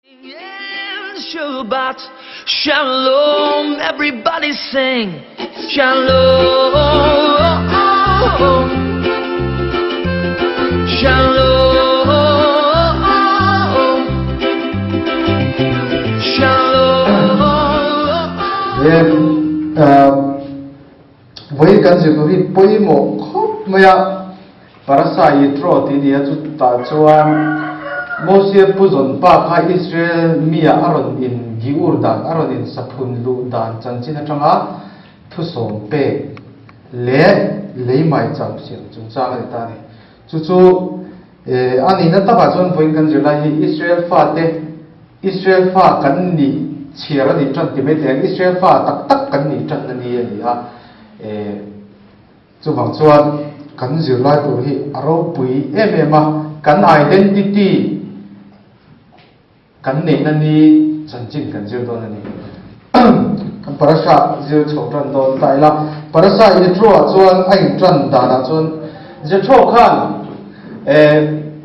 Shabbat Shalom Everybody sing Shalom Shalom Shalom Vawi kan zir tur hi pawimawh khawp mai a. Parasa Yitro tih nia chutah chuan Mosia pu zawn pa kha Israel mia a rawn in giur dan, a rawn in saphun luh dan chanchin atanga thusawm pek leh lei mai cham siam chungchang a ni ta a ni. Chu chu a nihna takah chuan vawiin kan zirlai hi Israel fate Israel fa kan nih chhiar a nih tan ti mai thei ang, Israel fa tak tak kan nih tan na ni a ni a. Chuvang chuan kan zirlai tur hi a ropui em em a, kan identity kan neihna ni chanchin kan zir dawn a ni. Kan parasha zir chho tan dawn ta ila, parasha Jethro-ah chuan a intan danah chuan Jethro khan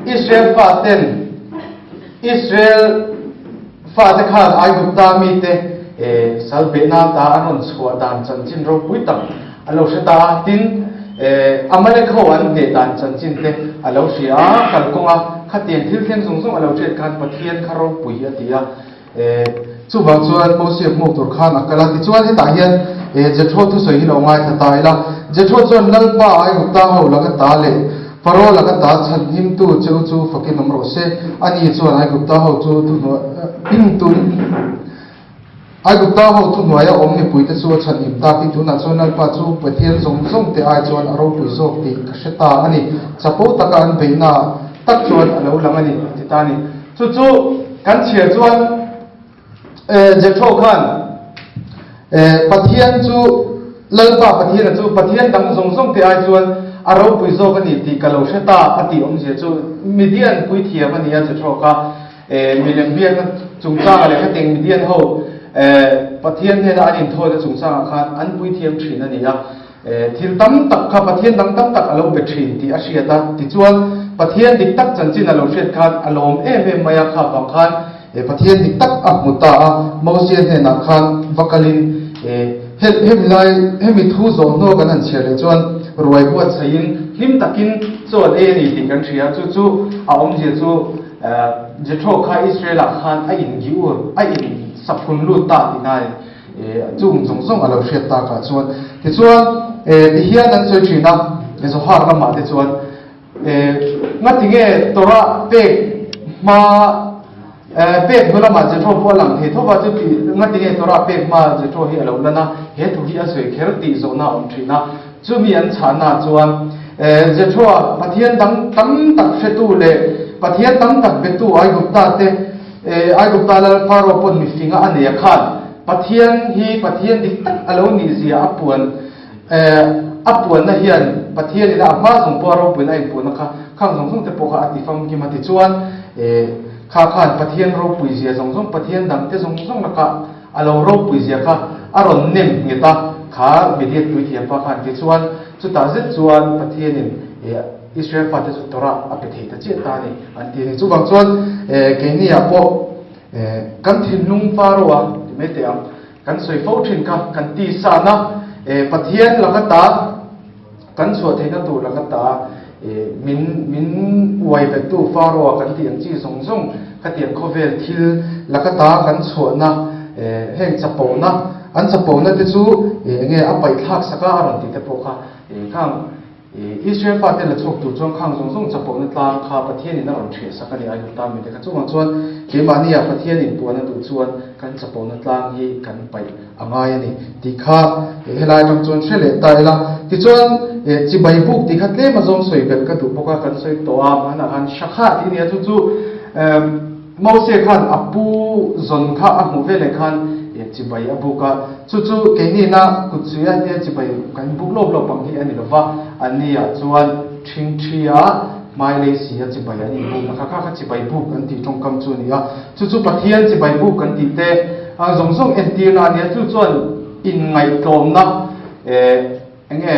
Israel faten Israel fate khan Aigupta mite sal behna ta an rawn chhuah dan chanchin ropui tak a lo hre ta a. Tin, Amalek ho an hneh dan chanchin te a lo hria a, kalkawnga khatiang thil thleng zawng zawng a lo hriat khan Pathian kha ropui a ti a. Chuvang chuan Mosia hmuak tur khan a kal a. Tichuan hetah hian Jethro thusawi hi lo ngaithla ta ila. Jethro chuan Lalpa Aigupta ho laka ta leh Faro laka ta chhan himtu cheu chu fakin awm rawh se. Ani chuan Aigupta ho chu tun Aigupta ho thuhnuaia awm mipuite chu a chhan him tak i tunah chuan Lalpa chu Pathian zawng zawng te ai chuan a ropui zawk tih ka hre ta a ni. Chapo taka an beihna tak chuan a lo lang a ni, a ti ta a ni. Chu chu kan chhiar chuan Jethro khan Pathian chu Lalpa Pathiana chu Pathian dang zawng zawng te ai chuan a ropui zawk a ni tih ka lo hre ta a tih awmzia chu Midian puithiam a ni a Jethro kha milem biakna chungchangah leh khatiang Midian ho Pathian hnena an inthawina chungchangah khan an puithiam thin a ni a. Thil tam tak kha Pathian dang tam tak a lo be thin tih a hriat a, tichuan Pathian dik tak chanchin a lo hriat khan a lawm em em mai a, kha vang khan Pathian dik tak a hmu ta a, Mosia hnenah khan va kalin hemi lai hemi thu zawh hnuah kan han chhiar leh chuan ruai buatsaihin hlim takin chaw an ei a ni tih kan hria, chu chu a awmzia chu Jethro kha Israel-ah khan a ingiur, a insaphun lut ta tihna a ni. Chung zawng zawng a lo hriat takah chuan tichuan tihian an sawi thin a, Zohar lamah te chuan ngatinge Torah pek hma pek hnu lamah Jethro pawh a lang thei tho va, chuti ngatinge Torah pek hma Jethro hi a lo lan a, he thu hi a sawi kher tih zawhna a awm thin a, chumi an chhahna chuan Jethro-a Pathian dang tam tak hretu leh Pathian tam tak betu Aigupta te Aigupta lal Pharaoh pawn mifinga a nei a khan Pathian hi Pathian dik tak a lo nih zia a puan a puanna hian Pathian ina a hma zawng pawh a ropuina a inpuanna kha khang zawng zawng te pawh kha a ti famkim a tichuan kha khan Pathian ropui zia zawng zawng Pathian dang te zawng zawng lakah a lo ropui zia kha a rawn nem nghet a kha Midian puithiam pa khan tichuan chutah zet chuan Pathianin Israel fate chu Torah a pe thei ta chiah ta a ni an ti a ni. Chuvang chuan keiniah pawh kan thinlung Pharaoh-a ti mai teh ang, kan sawi fo thin kha, kan tisana Pathian laka ta kan chhuah theihna tur laka ta min min uai bettu Pharaoh-a kan tih ang chi zawng zawng khatiang khawvel thil laka ta kan chhuahna heng chapona an chapona te chu enge a paihthlak sak a a rawn tih te pawh kha khang Israel fate la chhuak tur chuan khang zawng zawng chapawhna tlang kha Pathianin a rawn ṭhiah sak a ni Aigupta mite kha. Chuvang chuan keimahnia Pathianin puan a duh chuan kan chapawhna tlang hi kan paih a ngai a ni tih kha helai atang chuan hre leh ta ila. Tichuan chibai buk tih kha tlem a zawng sawi belh ka duh bawk a, kan sawi tawh a, hmanah khan Shakha tih a nia chu chu Mose khan a pu zawn kha a hmuh veleh khan chibai a buk a, chu chu keinina kut suia tia chibai kan buk lawp lawp ang hi a ni lova, anni ah chuan ṭhingṭhi a hmai lei si a chibai an inbuk na kha kha kha chibai buk an tih ṭawngkam chu a ni a, chu chu Pathian chibai buk kan tih te zawng zawng entirna a ni a, chu chuan inngaihtlawmna eng nge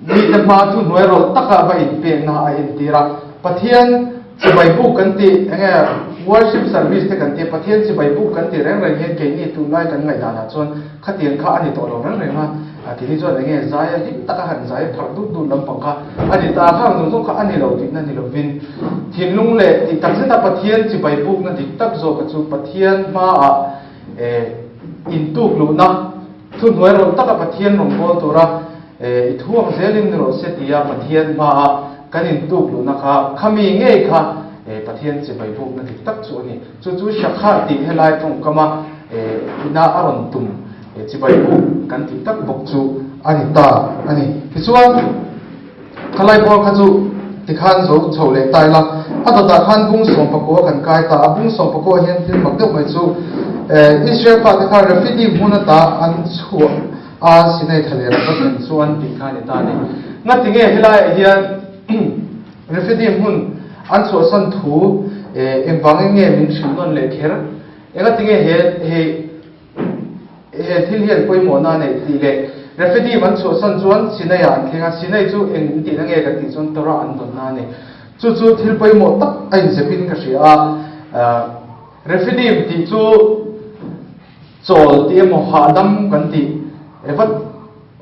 Mite hma chu hnuai rawlh taka va inpekna a entir a. Pathian chibai buk kan tih eng nge Worship service te kan tia, Pathian chibai buk kan ti reng reng hian keini tunlai kan ngaihdanah chuan khatiang kha a ni tawh lo reng reng a, keini chuan eng nge zaia hlim taka han zai phar dut dut lampang kha a ni ta, khang zawng zawng kha a ni lo tihna ni lovin thinlung leh tih takzeta Pathian chibai bukna dik tak zawka chu Pathian hmaah intuk luhna thuhnuai rawlh taka Pathian rawngbâwl tura i thuak zelin ni rawh se tia Pathian hmaah kan intuk luhna kha khami ngei kha Pathian chibai bukna dik tak chu a ni. Chu chu Shakha tih helai tawngkama ina a rawn tum chibai buk kan tih tak bawk chu a ni ta a ni. Tichuan, khalai bawr kha chu tikhan zo chho leh ta ila, a dawtah khan bung sawmpakua kan kai ta a. Bung sawmpakua hian thil mak deuh mai chu Israel fate kha Refidim hmun ata an chhuah a, Sinai thlaler an va thlen chuan tih kha a ni ta a ni. Ngatinge helaiah hian Refidim hmun an chhuahsan thu engvangin nge min hrilh nawn leh kher? Engatinge he he he thil hian pawimawhna a neih tih leh Refidim an chhuahsan chuan Sinai-ah an thleng a, Sinai chu eng in tihna nge kan tih chuan Torah an dawnna a ni. Chu chu thil pawimawh tak a inzepin ka hria a, Refidim tih chu chawl tih emaw hahdam kan tih vat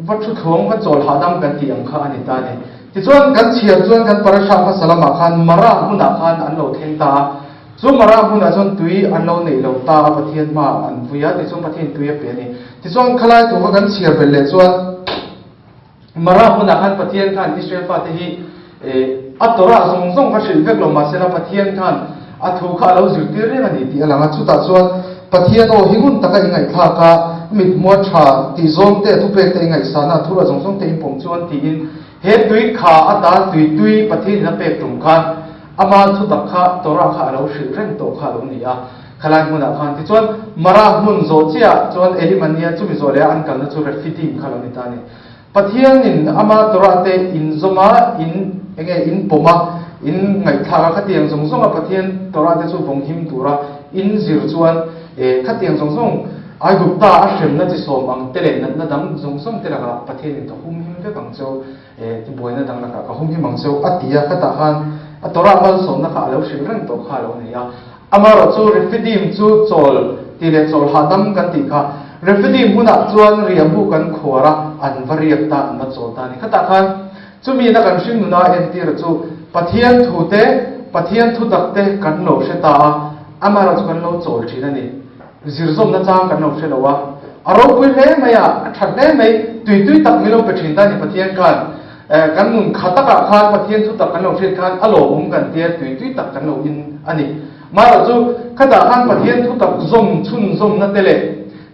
Va thu thluang va chawl hahdam kan tih ang kha a ni ta a ni. Tichuan kan chhiar chuan kan parasha hmasa lamah khan Mara hmunah khan an lo thleng ta a. Chu Mara hmunah chuan tui an lo neih lo ta a, Pathian hmaah an vui a, tichuan Pathian tui a pe a ni. Tichuan khalai thu kha kan chhiar belh leh chuan Mara hmunah khan Pathian khan Israel fate hi a Torah zawng zawng kha hrilh vek lo mahsela Pathian khan a thu kha a lo zirtir reng a ni tih a lang a. Chutah chuan Pathian aw hi ngun taka i ngaihthlak a, mithmua tha tih zawng te, thupek te i ngaihsan a, thura zawng zawng te in pawm chuan tiin he tui kha ata tui tui Pathian in a pek tum khan ama thutak kha Torah kha a lo hrilh reng tawh kha a lo ni a. Khalai hmunah khan tichuan Mara hmun zawh chiah chuan Elimania chumi zawh leh a an kalna chu Refidim kha a lo ni ta a ni. Pathianin ama Torah te in zawm a, in enge in pawm a, in ngaihthlak a, khatiang zawng zawng a Pathian Torah te chu vawng him tura in zir chuan e khatiang zawng zawng Aigupta a hremna chi sawm ang te leh natna dang zawng zawng te lakah Pathianin ka hum him vek ang cheu, e tibuaina dang lakah ka hum him ang cheu a ti a, khatah khan a Torah malsawmna kha a lo hrilh reng tawh kha a lo nei a. Amaherawh chu Refidim chu chawl tih leh chawl hahdam kan tih kha Refidim hmunah chuan riahbu kan khuar a, an va riak ta, an va chawl ta a ni. Khatah khan chumi na kan hring nuna entira chu Pathian thu te, Pathian thutak te kan lo hre ta a, amaherawh chu kan lo chawl thin a ni. Zirzawmna chang kan lo hre lo a, a ropui hle mai a, a that hle mai, tui tui tak min lo pe thin ta a ni Pathian khan. Kan nun kha takah khan Pathian thu tak kan lo hriat khan a lawmawm kan tia tui tui tak kan lo in a ni. Mahrawh chu khatah khan Pathian thu tak zawm chhunzawmna te leh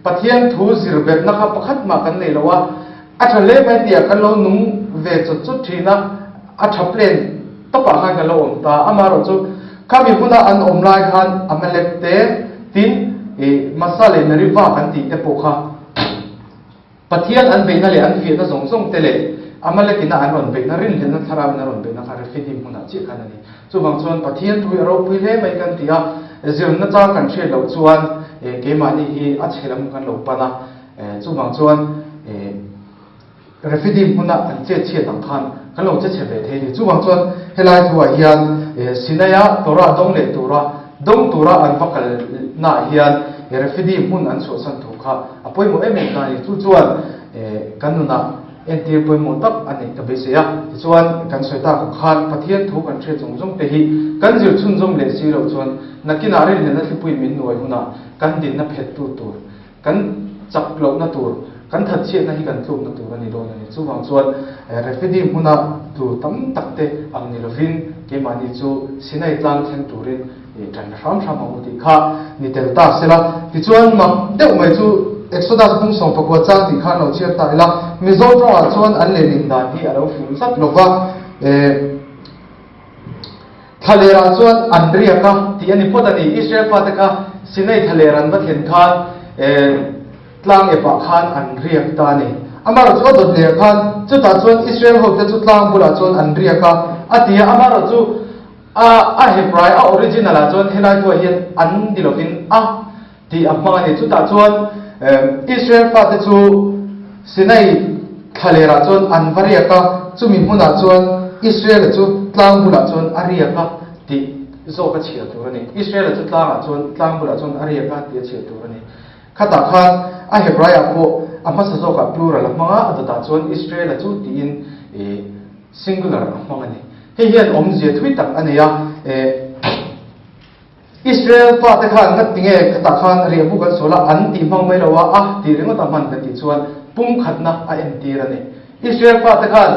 Pathian thu zir belhna kha pakhat mah kan nei lo a, a tha hle mai tiah kan lo nung ve chawt chawt thin a, a tha plan tawpah khan kan lo awm ta. Amaherawh chu khami huna an awm lai khan Amalek te, tin Masa leh Meribah kan tih te pawh kha, Pathian an beihna leh an fiahna zawng zawng te leh Amalek-ina an rawn beihna, rinhlelhna thlarauin a rawn beihna kha Rephidim hmunah chiah khan a ni. Chuvang chuan Pathian thu hi a ropui hle mai kan ti a, zirna chang kan hriat loh chuan keimahni hi a chhe lam kan lo pan a, chuvang chuan Rephidim hmuna an chet chhiat ang khan kan lo che chhe ve thei a ni. Chuvang chuan helai thuah hian Sinai-a Torah dawng leh tura dawng tura an va kalnaah hian Rephidim hmun an chhuahsan thu kha a pawimawh em em ta a ni. Chu chuan kan nunah entir pawimawh tak a neih ka beisei a. Tichuan kan sawi tak ang khan Pathian thu kan hriat zawng zawng te hi kan zir chhunzawm leh si loh chuan nakinah rinhlelhna thlipui min nuai hunah kan dinna phettu tur Kan chak lohna tur, kan thatchhiatna hi kan tlukna tur a ni dawn a ni. Chuvang chuan Rephidim hmuna tlu tam tak te ang ni lovin keimahni chu Sinai tlang thleng turin ṭan la hram hram ang u tih kha ni tel ta se la. Tichuan mak deuh mai chu Exodus bung 19 chang tih khan lo chhiar ta ila, Mizo tawngah chuan an lehlin dan hi a lo fuh zat lova. Thlalerah chuan an riak a tih a ni phawt a ni. Israel fate kha Sinai thlaler an va thlen khan tlang epah khan an riak ta a ni. Amaherawhchu a dawt leh khan chutah chuan Israel hote chu tlang bulah chuan an riak a a ti a. Amaherawhchu a a Hebrai a original ah chuan helai thuah hian an ni lovin a tih a hmang a ni. Chutah chuan Israel fate chu Sinai thlalerah chuan an va riak a, chumi hmunah chuan Israela chu tlang bulah chuan a riak a tih. zawk a chhiar tur a ni. Israel-a chu tlangah chuan, tlang bulah chuan a riak a ti a chhiar tur a ni. Khatah khan a Hebraiah pawh a hmasa zawkah plural a hmang a, a dawtah chuan Israel-a chu tiin singular a hmang a ni. Hei hian awmzia thui tak a nei a, Israel fate khan ngati nge khatah khan riahbuk an sual a, an tih hmang mai lo a, a tih ringawt a hman kan tih chuan pumkhatna a entir a ni. Israel fate khan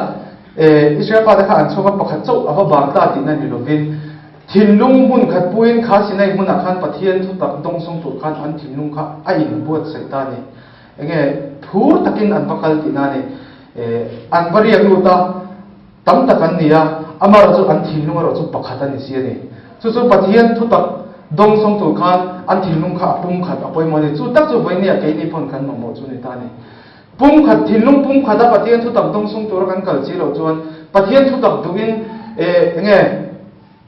Israel fate kha an chhuak a, pakhat chauh a va bang ta tihna ni lovin thinlung hmun khat puiin kha Sinai hmunah khan Pathian thutak dawngsawng tur khan an thinlung kha a inbuatsaih ta a ni. Enge phur takin an va kal tihna a ni. An va riak lut a. Tam tak an ni a, amaherawh chu an thinlung erawh chu pakhat a ni si a ni. Chu chu Pathian thutak dawngsawng tur khan an thinlung kha a pumkhat a pawimawh a ni. Chu tak chu vawinia keini pawn kan mamawh chu ni ta a ni. Pumkhat, thinlung pumkhat a Pathian thutak dawngsawng tura kan kal si loh chuan Pathian thutak duhin eh enge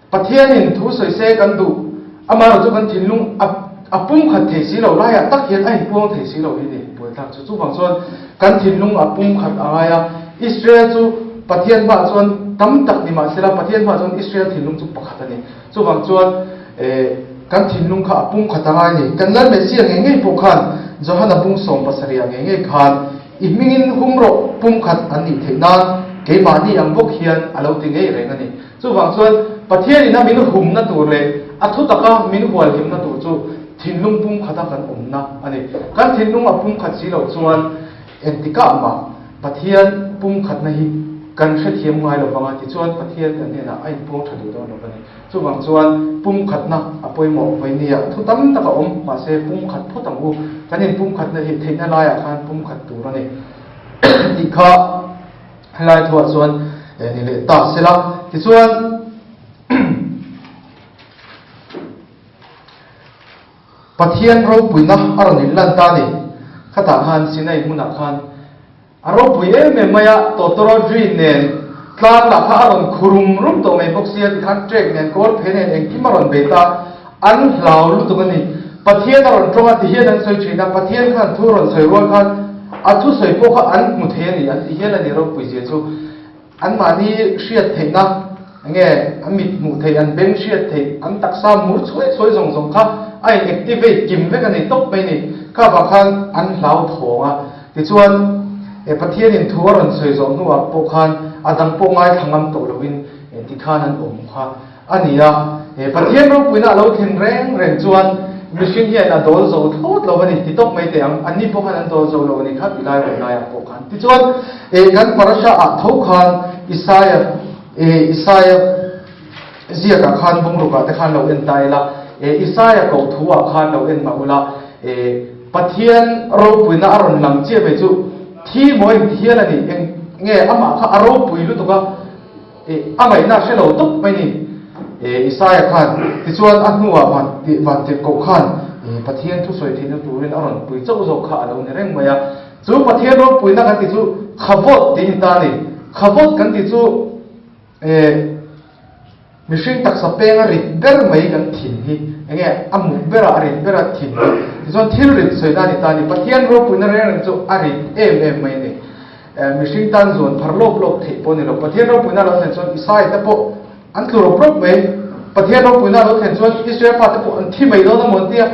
Pathianin thu sawi se kan duh, amaherawh chu kan thinlung a a pumkhat thei si lo, laiah tak hian a inpuang thei si lo hi ni buaithlak chu. Chuvang chuan kan thinlung a pumkhat a ngai a, Israel chu Pathian hmaah chuan tam tak ni mah sela Pathian hmaah chuan Israel thinlung chu pakhat a ni. Chuvang chuan eh kan thinlung kha a pumkhat a ngai a ni. Kan Lal Messiah ngei ngei pawh khan Johana bung 70 ah ngei ngei khan i hmingin hum rawh pumkhat an nih theih nan keimahni ang bawk hian a lo ti ngei reng a ni. Chuvang chuan Pathianin a min humna tur leh a thutaka min hualhimna tur chu thinlung pumkhata kan awmna a ni. Kan thinlung a pumkhat si loh chuan engtikah mah Pathian pumkhatna hi kan hrethiam ngai lo vang a, tichuan Pathian kan hnenah a inpuang tha duh dawn lo a ni. Chuvang chuan pumkhatna a pawimawh vawi nia thu tam tak a awm, mahse pumkhat phawt ang u. Kan inpumkhatna hi theihna laiah khan pumkhat tur a ni tih kha. Helai thuah chuan ni leh ta sela. Tichuan Pathian ropuina a rawn inlan ta a ni. Khatah khan Sinai hmunah khan a ropui em em mai a, tawtawrawdri nen tlang lah kha a rawn khu rum rum tawh mai bawk sia tikhan trek nen kawl phe nen engkim a rawn bei ta. An hlau lutuk a ni. Pathian a rawn tawng a ti hian an sawi thin a, Pathian khan thu rawn sawi rual khan a thusawi pawh kha an hmu thei a ni an ti hial a ni ropui zia chu. Anmahni hriat theihna enge an mit hmuh theih, an beng hriat theih, an taksa mur chhuai chhuai zawng zawng kha a in activate kim vek a ni tawp mai ni. Kha vang khan an hlau thawng a. Tichuan Pathianin thu a rawn sawi zawh hnuah pawh khan a dang pawh ngaithla ngam tawh loin tikhan an awm kha. A ni a, he Pathian ropuina a lo thlen reng reng chuan mihring hian a dawl zo thlawt lo a ni ti tawp mai teh ang, anni pawh khan an dawl zo lo a ni kha ti lai rawn laiah pawh khan. Tichuan, eh kan parasha ah tho khan Isaia, eh Isaia ziakah khan bungrukah te khan lo en ta ila, eh Isaia koh thu ah khan lo en mah ula, eh Pathian ropuina a rawn lang chiah mai chu thi maw eng ti hial a ni, eng nge amah kha a ropui lutuk a, Ih, a ngaihna hre lo tawp mai ni. Ih, Isaia khan, tichuan a hnuah van tih van tirhkoh khan ih Pathian thusawi theihna turin a rawn pui chauh zawk kha a lo ni reng mai a. Chu Pathian ropuina kan tih chu Khavot tih a ni ta a ni. Khavot kan tih chu ih mihring taksa penga rit ber mai kan thin hi eng nge a muk berah a rit bera thin hi. Tichuan thil rit sawina a ni ta a ni. Pathian ropuina reng reng chu a rit em em mai a ni. Mihring tan zuan phar lawp lawp theih pawh a ni lo. Pathian ropuina lo thlen chuan Isai te pawh an tlu rawp rawp mai. Pathian ropuina lo thlen chuan Israel fate pawh an thi mai dawn a maw an tia,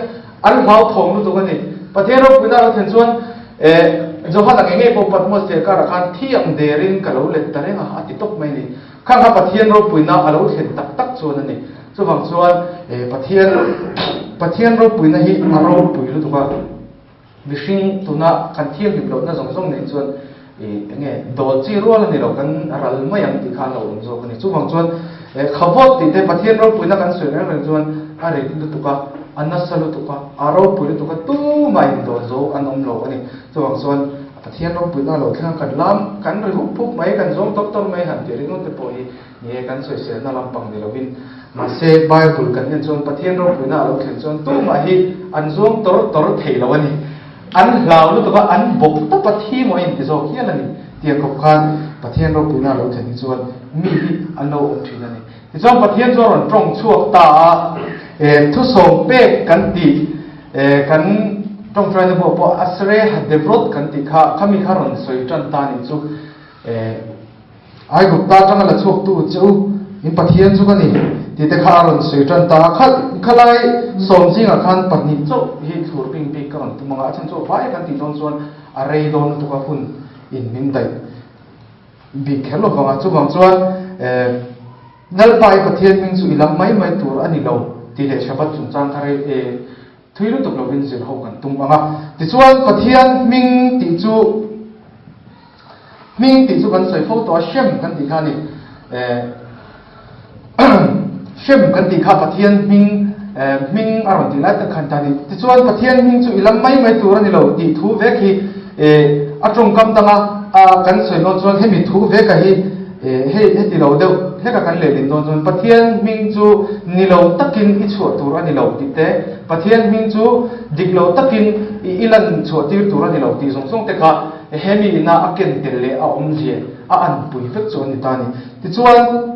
an hlauthawng lutuk a ni. Pathian ropuina lo thlen chuan Johana ngei ngei pawh Patmos thliar karah khan thi ang derin ka lo let ta reng a, a ti tawp mai a ni. Khang kha Pathian ropuina a lo thlen tak tak chuan a ni. Chuvang chuan Pathian Pathian ropuina hi a ropui lutuk a. Mihring tuna kan thianghlim lohna zawng zawng nei chuan ih eng nge dawl chi rual a ni lo, kan ral mai ang tih kha a lo awm zawk a ni. Chuvang chuan khavawt tih te Pathian ropuina kan sawi reng reng chuan a rit lutuk a, a nasa lutuk a, a ropui lutuk a, tumah in dawl zo an awm lo a ni. Chuvang chuan Pathian ropuina a lo thleng a, kan lam kan ri hup hup mai, kan zawng tawr tawr mai han tih ringawt te pawh hi Ni e, kan sawiselna lampang ni lovin, mahse Bible kan en chuan Pathian ropuina a lo thlen chuan tumah hi an zuang tawr tawr thei lo a ni. An hlau lutuk a, an bawk tawp a, thi maw a inti zawk hial a ni. Tiang khawp khan Pathian ropuina a lo thlen hi chuan mi hi an lo awm thin a ni. Tichuan Pathian chu a rawn tawng chhuak ta a, e, thusawm pek kan tih, e, kan tawngtaina pawh pawh Asrei Hadevrot kan tih kha, khami kha rawn sawi tan ta a nih chu, e, Aigupta atanga la chhuaktu che u, in Pathian chu ka ni. tih te kha a rawn sawi tan ta a. Kha khalai sawm zingah khan pahnih chauh hi thlur ping bik ka rawn tum ang a, a chhan chu vai kan tih dawn chuan a rei dawn lutuk a hun in min daih bik kher lo vang a. Chuvang chuan eh Lalpa i Pathian hming chu i lam mai mai tur a ni lo tih leh Shabbat chungchang kha rei eh Thui lutuk lovin zir ho kan tum ang a. Tichuan, Pathian hming tih chu hming tih chu kan sawi fo tawh a, Shem kan tih kha a ni. Eh, Shem kan tih kha Pathian hming, eh, hming a rawn tih lai tak khan ta a ni. Tichuan, Pathian hming chu i lam mai mai tur a ni lo tih thu vek hi, eh, a tawngkam danga a kan sawi dawn chuan hemi thu veka hi, Hei heti lo deuh hleka kan lehlin dawn chuan Pathian hming chu ni lo takin i chhuah tur a ni lo tih te, Pathian hming chu dik lo takin i i lan chhuah tir tur a ni lo tih zawng zawng te kha hemi ina a ken tel leh a awmzia a anpui vek chu a ni ta a ni. Tichuan,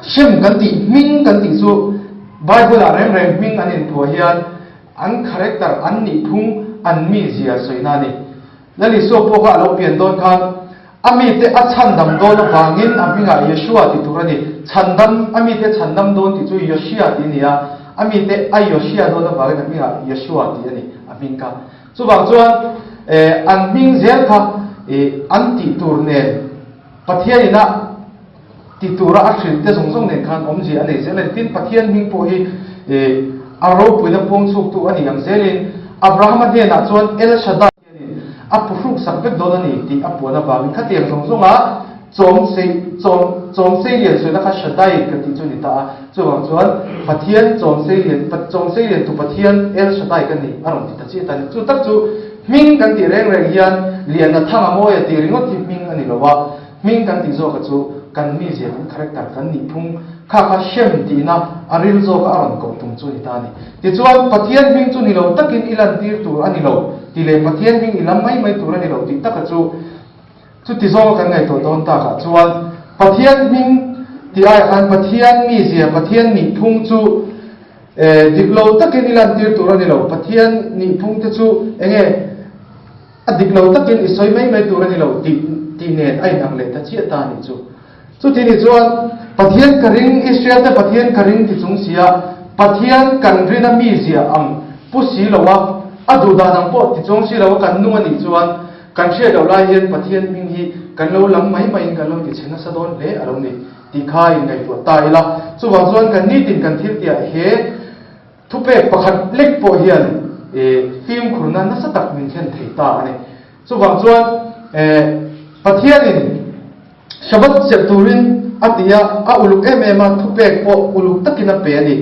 Shem kan tih hming kan tih chu Bible-ah reng reng hming an inphuah hian an character, an nihphung, an mizia sawina a ni. Lal Isua pawh kha a lo pian dawn khan a mite a chhandam dawn avangin a hmingah Yeshua tih tur a ni. Chhandam, a mite chhandam dawn tih chu Yoshia tih a ni a, a mite a Yoshia dawn avangin a hmingah Yeshua tih a ni, a hming kha. Chuvang chuan eh an hming zel kha ih an tih tur nen Pathianin a ti tura a hrilh te zawng zawng nen khan awmzia a nei zel a ni. Tin, Pathian hming pawh hi ih a ropuina puang chhuktu a ni ang zelin Abrahama hnenah chuan El Shaddai, Pathianin a puhruk sak vek dawn a ni tih a puan avangin khatiang zawng zawnga chawm sei chawm chawm sei lian sawina kha Shaddai kan tih chu a ni ta a. Chuvang chuan Pathian chawm sei lian chawm sei lian tu Pathian El Shaddai ka ni a rawn ti ta chiah ta a ni. Chu tak chu hming kan tih reng reng hian Liana Thanga Mawia tih ringawt hi hming a ni lo a. Hming kan tih zawka chu kan mizia, kan character, kan nihphung kha kha hrem tihna a ril zawka a rawn koh tum chu a ni ta a ni. Tichuan, Pathian hming chu ni lo takin i lantir tur a ni lo tih leh Pathian hming i lam mai mai tur a ni lo tih taka chu chuti zawnga kan ngaihtuah dawn takah chuan Pathian hming tih aiah khan Pathian mizia, Pathian nihphung chu dik lo takin i lantir tur a ni lo. Pathian nihphung te chu enge? A dik lo takin i sawi mai mai tur a ni lo tih tih nen a inang leh ta chiah ta a nih chu. Chuti ni chuan Pathian ka ring, Israel te Pathian ka ring ti chung sia Pathian kan rin a mi zia ang pu si lo a, a duh dan ang pawh ti chuang si lo a kan nung a nih chuan kan hriat loh lai hian Pathian hming hi kan lo lam mai maiin kan lo ti chhe nasa dawn hle a lo ni tih kha inngaihtuah ta ila. Chuvang chuan kan nitin kan thil tihah he Thupek pakhat lek pawh hian fimkhurna nasa tak min thlen thei ta a ni. Chuvang chuan Pathianin Shabbat serh turin a ti a, a uluk em em a, thupek pawh uluk takin a pe a ni.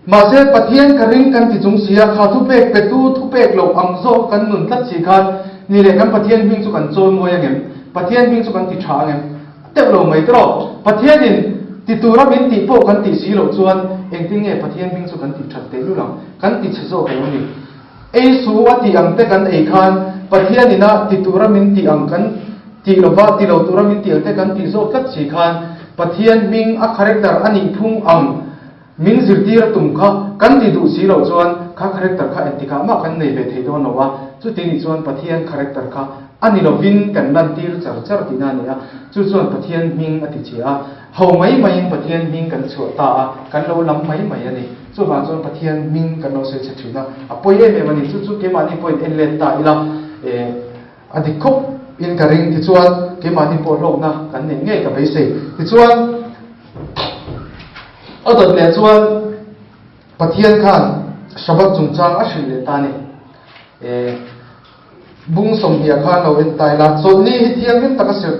Mahse Pathian ka ring kan ti chung si a, kha thupek petu thupek loh ang zawk kan nun tlat si khan ni leh kan Pathian hming chu kan chawimawi angem? Pathian hming chu kan ti tha angem? Teuh lo mai tawh. Pathianin ti tura min tih pawh kan tih si loh chuan engtin nge Pathian hming chu kan tih that teh lul ang? Kan ti chhe zawk alo ni. Ei su a tih ang te kan ei khan Pathianin a ti tura min tih ang kan tih lova, ti lo tura min tih ang te kan tih zawk tlat si khan Pathian hming a character a nih phung ang Min zirtir a tum kha kan ti duh si loh chuan kha character kha engtikah mah kan nei ve thei dawn lo a, chuti nih chuan Pathian character kha a ni lovin kan lantir char char tihna a ni a, chu chuan Pathian hming a ti chhia a, ho mai maiin Pathian hming kan chhuah ta a, kan lo lam mai mai a ni. Chuvang chuan Pathian hming kan lo sawi chhe thin a, a pawi em em a ni. Chu chu keimahni pawhin en let ta ila, eh, a dik khawp in ka ring. Tichuan keimahni pawh hlawkna kan neih ngei ka beisei. Tichuan. A dawt leh chuan Pathian khan Shabbat chungchang a hrilh leh ta a ni. Eh, bung sawmhniah khan lo en ta ila, chawlhni hi thianghlim taka serh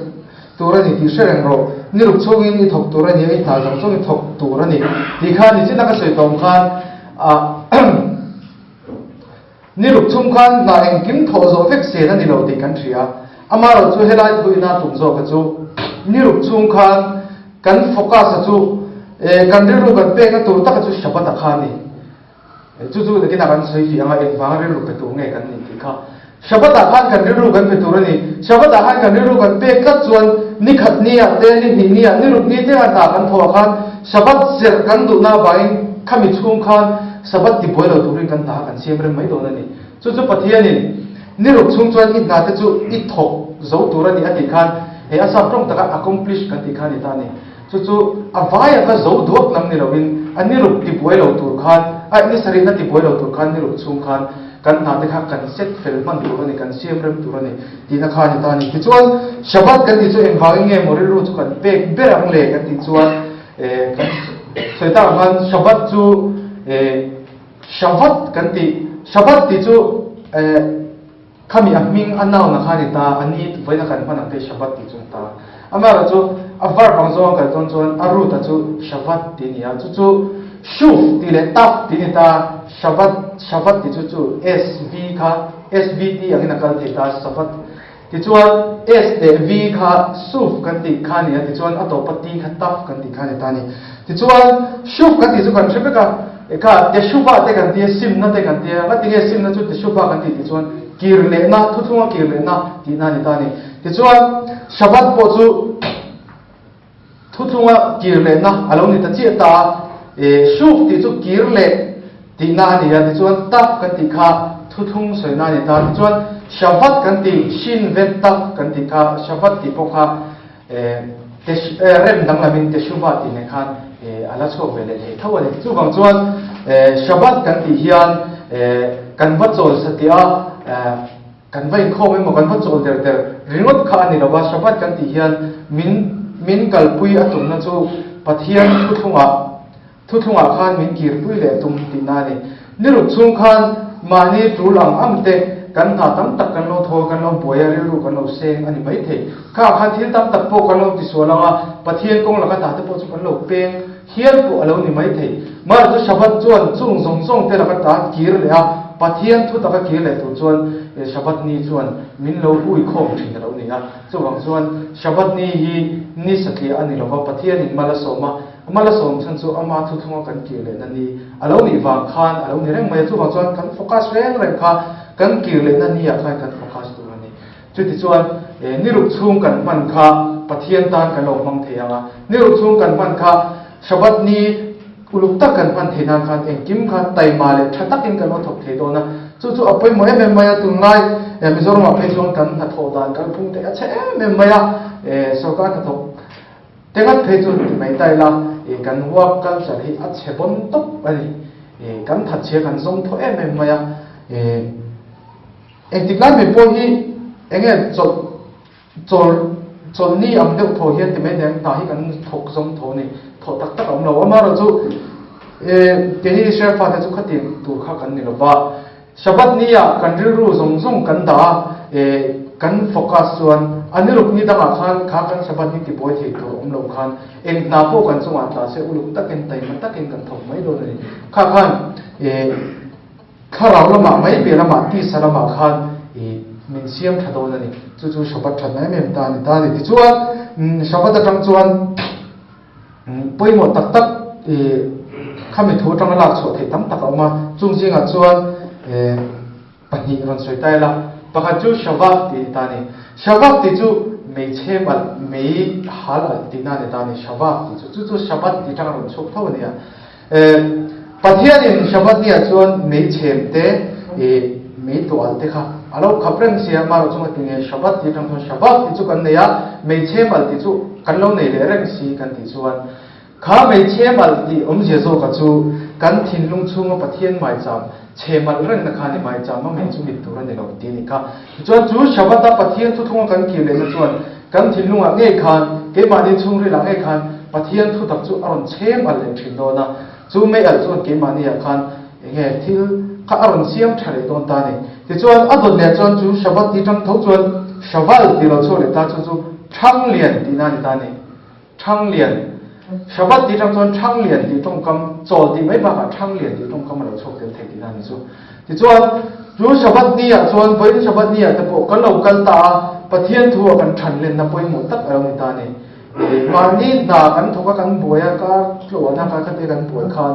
tur a ni tih hre reng rawh. Ni ruk chhungin i thawk tur a ni a, i hna zawng zawng i thawk tur a ni tih kha nichin a ka sawi tawm khan ah Ni ruk chung khan hna engkim thawh zawh vek sen a ni lo tih kan hria. Amaherawh chu helai thu ina tum zawka chu ni ruk chung khan kan focus a chu kan rilru kan pekna tur taka chu Shabbat a kha a ni. Chu chu nakinah kan sawi fih anga engvanga rilru pe tur nge kan nih tih kha. Shabbat ah khan kan rilru kan pe tur a ni. Shabbat ah khan kan rilru kan pek tlat chuan ni khat ni ah te, ni hnih ni ah, ni ruk ni te ah hna kan thawh ah khan Shabbat serh kan duhna avangin khami chhung khan Sabbath ti buai lo turin kan hna kan siam rem mai dawn a ni. Chu chu Pathianin ni ruk chhung chuan i hna te chu i thawk zo tur a ni a tih khan he a sap tawng taka accomplish kan tih kha a ni ta a ni. Chu chu a vaia kha zo duak lam ni loin a ni ruk tibuai lo tur khan, a ni sarihna tibuai lo tur khan ni ruk chhung khan kan hna te kha kan set fel hman tur a ni, kan siam rem tur a ni tihna kha a ni ta a ni. Tichuan Shabbat kan tih chu engvangin nge maw rilru chu kan pek ber ang le kan tih chuan kan sawi tak ang khan Shabbat chu Shavat kan tih, Shabbat tih chu Khami a hming a noun a kha ni ta, a ni vawiin a kan hman ang te Shabbat tih chu a ni ta. Amaherawh chu a verb ang zawng a kal dawn chuan a root a chu Shavat tih a ni a, chu chu Shuv tih leh Tav tih a ni ta, Shavat, Shavat tih chu chu SV kha SVT angin a kal thei ta, Shavat. Tichuan S leh V kha Shuv kan tih kha a ni a, tichuan a tawpa T kha Tav kan tih kha a ni ta a ni. Tichuan Shuv kan tih chu kan hre vek a, Eka, Teshuvah te kan tia, simna te kan tia, ngatinge simna chu Teshuvah kan tih tih chuan kir lehna, thuthlunga kir lehna tihna a ni ta a ni. Tichuan, Shabbat pawh chu thuthlunga kir lehna a lo ni ta chiah ta a, e, Shuv tih chu kir leh tihna a ni a, tichuan Tav kan tih kha thuthlung sawina a ni ta a, tichuan Shavat kan tih, Shin Vet Tav kan tih kha Shavat tih pawh kha Rem danglamin Teshuvah tih nen khan a la chhuak ve leh thei tho a ni. Chuvang chuan Shabbat kan tih hian kan va chawl satih a, kan va inkhawm emaw kan va chawl der der ringawt kha a ni lo va, Shabbat kan tih hian min min kalpui a tumna chu Pathian thuthlungah Thuthlungah khan min kirpui leh tum tihna a ni. Ni ruk chhung khan mahni tul ang ang te kan hna tam tak kan lo thawl, kan lo buai a, rilru kan lo seng a ni maithei. Kha khan thil tam tak pawh kan lo tisual ang a, Pathian kawng laka hna te pawh chu kan lo peng hial pawh a lo ni maithei. Mahse chu Shabbat chuan chung zawng zawng te laka tan kir leh a, Pathian thu taka kir leh tur chuan Shabbat ni chuan min lo hui khawm thin a lo ni a. Chuvang chuan Shabbat ni hi ni satliah a ni lova, Pathianin mal a sawm a, Ama la sawm chhan chu ama thuthlunga kan kir lehna ni a lo nih vang khan a lo ni reng mai a, chuvang chuan kan focus reng reng kha kan kir lehna ni ah khan kan focus tur a ni. Chutichuan ni ruk chhung kan hman kha Pathian tan kan lo hmang thei ang a, ni ruk chhung kan hman kha Shabbat ni uluk tak kan hman thei nan khan engkim kha taima leh tha takin kan lo thawk thei dawn a, chu chu a pawimawh em em mai a, tunlai Mizoramah phei chuan kan hnathawh dan kalphung te a chhe em em mai a, sorkar hnathawk Tengat phei chu ti mai ta ila, i kan work culture hi a chhe bawn tawp a ni. I kan thatchhia kan zawng thaw em em mai a. I engtik lai mai pawh hi eng nge chawlh chawl chawlhni ang deuh thaw hian ti mai nen hna hi kan thawk zawng thaw a ni. Thawh tak tak a awm lo. Amaherawhchu i keini Israel fate chu khatiang tur kha kan ni lo va. Shabbat ni ah kan rilru zawng zawng kan dah a, e, kan focus chuan a ni ruk ni dangah khan kha kan Shabbat ni tibuai thei tur awm lo khan eng hna pawh kan chungah tla se uluk takin taima takin kan thawk mai dawn a ni. Kha khan, e, thlarau lamah mai piah lamah tisa lamah khan, e, min siam tha dawn a ni. Chu chu Shabbat thatna em em ta a ni ta a ni. Tichuan, Shabbat atang chuan Pawimawh tak tak khami thu atanga lak chhuah theih tam tak a awm a, chung zingah chuan pahnih rawn sawi ta ila, pakhat chu Shavak tih a ni ta a ni. Shavak tih chu mei chhem alh, mei hal alh tihna a ni ta a ni, Shavak tih chu. Chu chu Shabbat tih atanga rawn chhuak tho a ni a. Pathianin Shabbat niah chuan mei chhem te, mei tuah alh te kha a lo khap reng si a, amaherawh chu ngatinge Shabbat tih atang chuan Shabbat tih chu kan nei a, mei chhem alh tih chu kan lo nei leh reng si kan tih chuan kha mei chhem alh tih awmzia zawka chu kan thinlung chhunga Pathian maicham chhem alh rengna kha a ni, maicham a mei chu mit tur a ni lo tih a ni kha. Tichuan chu Shabbat-a Pathian thuthlunga kan kir lehna chuan kan thinlungah ngei khan, keimahni chhungrilah ngei khan Pathian thutak chu a rawn chhem alh leh thin dawn a. Chu mei alh chuan keimahniah khan eng nge thil kha a rawn siam tha leh dawn ta a ni. Tichuan a dawt leh chuan chu Shabbat ti tang tho chuan Shaval tih lo chhuak leh ta chu chu Thanglian tihna a ni ta a ni. Thanglian, Shabbat tih atang chuan Thanglian tih tawngkam, chawl tih mai bakah Thanglian tih tawngkam a lo chhuak tel thei tihna a ni chu. Tichuan, chu Shabbat ni ah chuan vawiin Shabbat ni ah te pawh kan lo kal ta a, Pathian thu ah kan thanlenna pawimawh tak a lo ni ta a ni. Mahni hna kan thawk a, kan buai a, kar tluan a, kar khat te kan buai khan